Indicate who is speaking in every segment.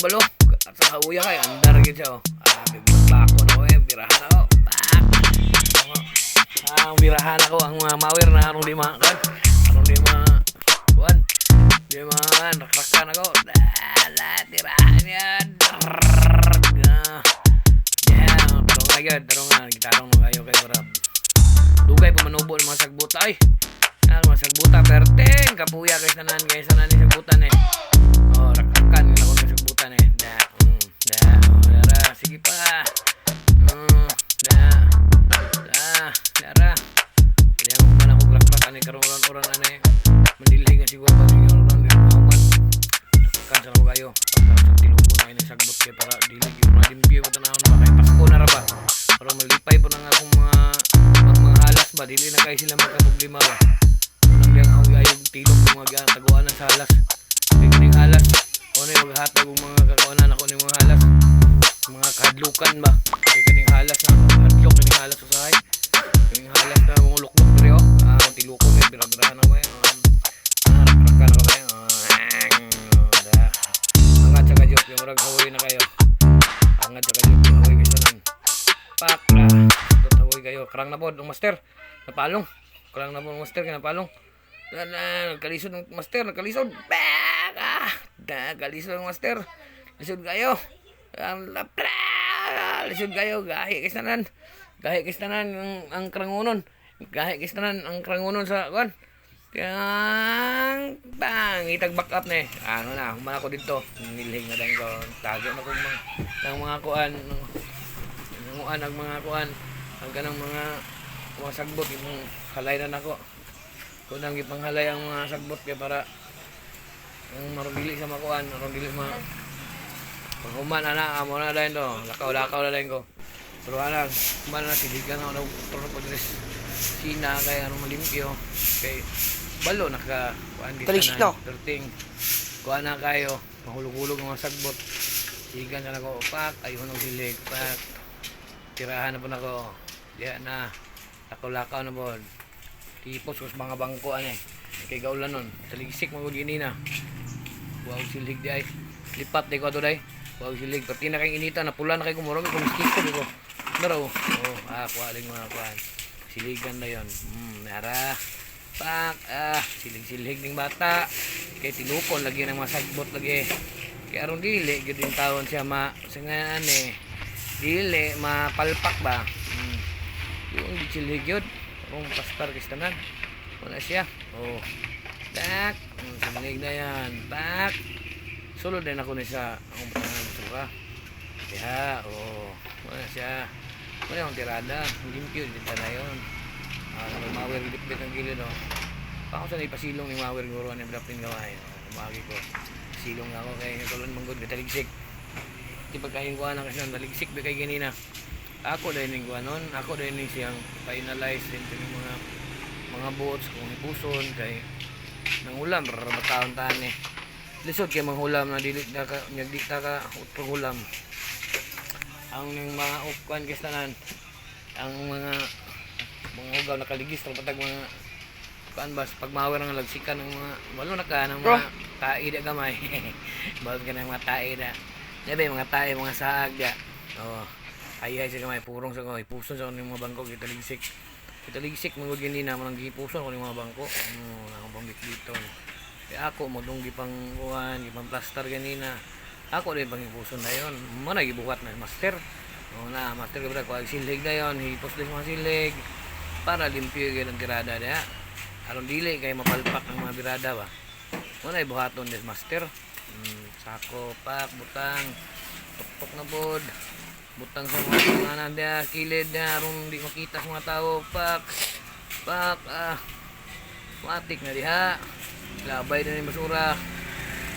Speaker 1: Kabalo. At sa hawuya kay andar gyud siya oh. Ah, bako na ko eh, birahan ako. Pak. Ah, birahan ako ang mga mawer na arong di ma kan. Arong di ma kuan. Di ma kan, rakrakan ako. Dala, tirahan yan. Ah. Yeah, tarong na gyud, tarong na, gitarong na kayo kay para dugay pa manubo ng mga sagbuta ay. Ah, mga sagbuta perteng kapuya kay tanan kay tanan ni sagbutan eh. Oh, rakrakan yun ako ng sagbutan eh. Da, da, oh, dara, sige pa. Da, da, dara. Kaya mo man ako rakrak ani karon oran ani. Mandilhi nga siguro pa sige oran di mahuman. Rakrakan sa ko kayo. Pagka sa tilupo na ini sagbot kay para dili gyud malimpyo pa tanahon ba kay Pasko na ra ba. Para malipay po na nga akong mga ang mga halas ba dili na kay sila magka problema ba. Unang diyang akong gayog tilok ng mga taguanan sa halas. Kay kining halas, ako na yung maghatag og mga kakuanan ako ni mga halas. Mga kahadlukan ba. Kay kaning halas na hadlok kaning halas usahay. Kaning halas na mga luklok diri oh. Ah, tilukon may bira-birahan ako eh. Rakrakan ako eh. Ah, da. Angat sa kadyot, yung murag hawoy na kayo. Angat sa kadyot, yung hawoy kayo tanan. Pak! Ah, tot hawoy kayo. Karang na pod, ang master. Napalong. Karang na pod, ang master, kay napalong. Na, nagkalisod ng master, nagkalisod. Pak! Ah, da, kalisod ang master. Lisod kayo. Ang lapra! Lisod kayo. Gahi kay tanan. Gahi kay tanan ang krangunon. Gahi kay tanan ang krangunon sa kuan. Yang bang itag back up na eh. Ano na, human ako dito. Nilhing na din ko. Tago na kong mga ng mga kuan. Nanguan ang mga kuan. Ang kanang mga mga sagbot yung halay na nako. Kunang ipanghalay ang mga sagbot kay para ang marong dili sa makuan, marong dili ma paghuman ana amo na dayon to. Lakaw-lakaw na dayon ko. Pero ana, human na siligan ako na turno po dres. Sina kay anong malimpyo kay balo naka kuan di
Speaker 2: Talisik
Speaker 1: tanan.
Speaker 2: no?
Speaker 1: Perting kuan na kayo, mahulog-hulog ang mga sagbot. Sigan na nako, pak, ayun ang silig, pak. Tirahan na po nako. Diya na. Lakaw-lakaw na po. Tipos ko sa mga bangko ano eh. Kay gaulan nun. Taligsik mo gini na. Wow, silig di ay. Lipat di ko ato day. Wow, silig. Perti na kayong inita. Napula na kayo kumurong. Kumiskito di ko. Naraw. Oh, ah, kuha din mga kuhan. Siligan na yon. Nara. Pak, ah, silig-silig ning bata. Kay tilukon lagi ng mga sagbot lagi. Kay aron dili gyud yung taon siya ma sa nga ani. Dili mapalpak ba. Yung di silig yun. Kung pastar kay tanan. Wala siya. Oh. Tak. Silig na yan. Tak. Sulod din ako ni sa akong butangan basura. Diha, oh. Wala siya. Wala akong tirada. Limpyo, dito na yun. Ah, may mawer bitbit ang gilid, oh. Paano sa ipasilong ni mawer guro ang dapin gamay. Oh, umagi ko. Silong na ako kay nagkulon manggod bitaligsik. Di pagkain ko na kasi nang taligsik ba kay ganina. Ako dahil ning kuanon, ako dahil ning siyang finalize din yung mga boats kung ipuson kay nangulam ra taon eh. Lisod kay manghulam na dili na ka nyag di ta ka utrong hulam. Ang mga ukuan kay tanan ang mga mga hugaw nakaligis ra patag mga kuan ba sa pagmawer ang lagsikan ng mga walo na ka ng mga tae da gamay. Bawal ka ng mga tae da. Di ba yung mga tae, mga saag da. Oh. Ay ay sa gamay purong sa gamay puson sa mga bangko kita ligsik. Kita ligsik mga ganina mo nang gipuson ko mga bangko. Oh, akong pambit dito. Kaya ako mo dong gipang kuan, gipang plaster ganina. Ako din pang ipuson na yon. Mo na gibuhat na master. Oh na, master ka ba ko silhig na yon, hipos din mga silhig para limpyo gyud ang tirada niya. Aron dili kay mapalpak ang mga birada ba. Wala buhaton des master. Sako pak butang tuktok na bod. Butang sa mga panganan niya, kilid niya, aron di makita sa mga tao, pak. Pak ah. Matik na diha. Labay na ni basura.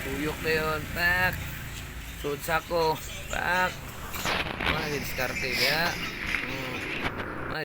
Speaker 1: Tuyok na yon, pak. Sud sako, pak. Mga diskarte diha.